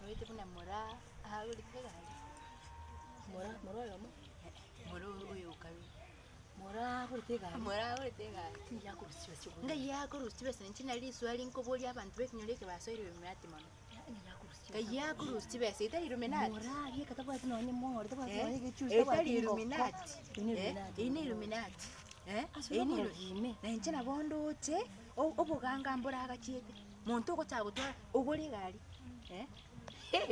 Oete buna moraa agorete egari. Mora, mora oyomo? Mora oyo okabere. Mora agorete egari. Mora agorete egari. Ng'ai akorusia chibesa chiokogora Ng'ai akorusia chibesa inche nari riswali nkoboria abanto ba ekenyoro eke basoire Illuminati mono. Ng'ai akorusia chibesa Ng'ai akorusia chibesa etari Illuminati? Mora aria tabwati nonye mori, tabwati Eh, nonye gechuchu, etari tabwati engoko. Illuminati? Eyio ne Eh, Illuminati. eyio ne Illuminati? Eh, Ase eyio ne Illu- okorogia ime. Na inche nabo ndoche, o- oboganga mboragachiete, monto ogochaka gotwara, ogore egari, eh.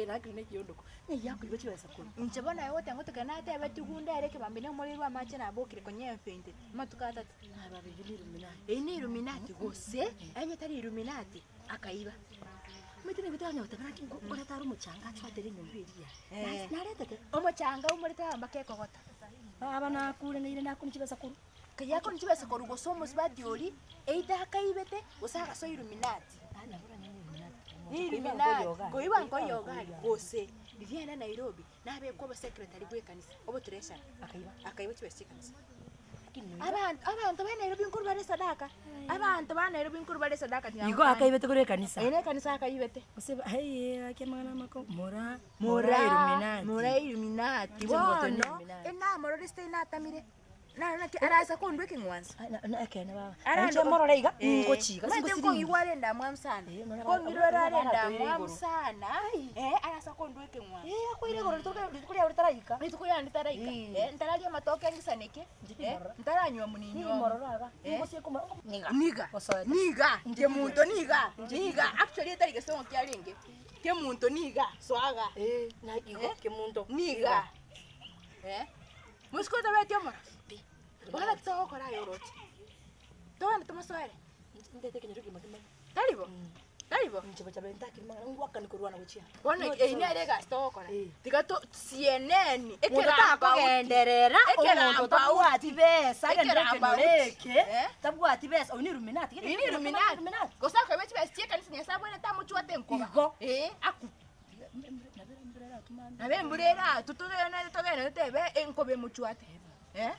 Lakini na ekiondoko, ng'ai akoiba chibesa korwa. Inche bono aye ogoteba ngotokera natebeti gunda ere ekebambe na omorero amache nabokire konya emfeintete amatuko atato. Aye baba eyio ne Illuminati. Eyio ne Illuminati gose, onye tari Illuminati, akaiba. Omanyete nigo tanya goteba naki nko- nkoreta are omochanga achwatere enyomba eria yaye. Eh. Naretete. Omochanga oumorete aa mpaka ekogota. Baba nakure naire nakuna chibesa korwa. Kei akoni chibesa korwa gose omosubati oria, either akaibete, gose agasoa Illuminati. Illuminati, koiba nkoiyoga aria, gose riria aria Nairobi, nabekwa obosecretary bwa ekanisa, obotreasurer, Akaiba. akaiba chibesa chia ekanisa. Abanto abanto ba Nairobi nkorwa bare esadaka, abanto ba Nairobi nkorwa bare esadaka tiga Igo akaibete korwa ekanisa. Ere ekanisa akaibete. Gose ba haiye gaki amang'ana amako mora Mora Illuminati. mora Illuminati, Inche ngotonya bono, Illuminati. enamorore sitari natamire. Naro naki arasa kondua ekeng'wanso. Ah, na- na- ekeene baba. Arando- Inche morore iga, Eh, ningochiga, omanyete singosiringi. nkoigwa are endamwamu sana. Eh, nonye bara- Kong'irora are nonye baratoire endamwamu igoro. sana, eh, arasa kondua ekeng'wanso. Eh, akoire igoro rituko rituko riago ritaraika. Rituko riane ritaraika, Eh. eh, ntararia amatoke angisaneke, Inche eh, timorora. ntaranywa moninyo amo. Nimororo aga, Eh. ningosie komora, niga. Niga, Gosoete. niga, Inche kemunto niga, niga, actually etari gesongo kiarenge, kemunto niga, swaga, Eh, na igo, Eh. kemunto. niga, eh. Mosike otabeti omorosi pi, bono naki togokora aye oroche? Togende tomosoere? Ntete ekenyoro ekegima kimanye. Tari bo? Tari bo? Inche bocha bene ntakiri mang'ana ngwakani korwana gochia. Bono eyio nere egasi togokora. Eh. Tiga to CNN, Monto ekerambauti. takogenderera, omonto Ekerambauti. tabwati besa agenderere ekenyoro Ekerambauti. eke, Eh. tabwati besa, oyio ni Illuminati. Eyio ni Illuminati. Gose akoiba chibesa chia ekanisa Nyasaye abwenerete amochwate enkoba. Igo. Eh, aku. Nabo embura eratwe togende togende totebe enkoba emochwate eh.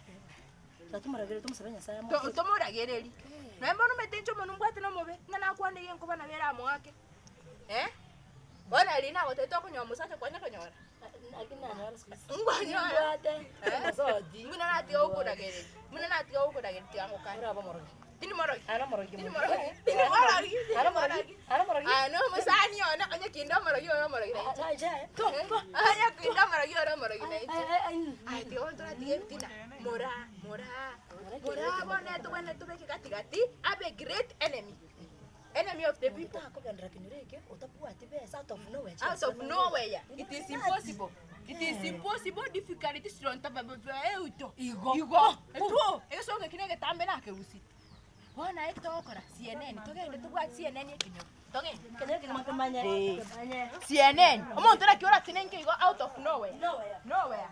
To- Tomoragererie, naende bono omanyete inche omonwe mbwate na omobe, ng'a nakwanire enkoba nabo eramoake eh. Bono riria nagotebia tokonyora omosacha kwanya konyora? Nkwanyora eh, buna natiga gokoragereria, buna natiga gokoragereria tiga ngokane. Tindi morogi. Tindi morogi. Tindi morogi. Tindi morogi. Aye no omosani one, onye kinde omorogi ore omorogi na inche. Onye kinde omorogi ore omorogi na inche. Aye tiga bono toratiga ebitina. Mora, mora, mora bono tobwenerete tobeke gati gati, abe great enemy. Enemy of the people. Out of nowhere. It is impossible. It is impossible difficult euto. Igo. Igo. Etuo. Egesongo eki negetambe nakegusie. Bono aye togokora CNN togende tobwate CNN ekenyoro. Togende. Eh. CNN. Omonto naki oratenenke igo out of nowhere. Nowhere. Nowhere.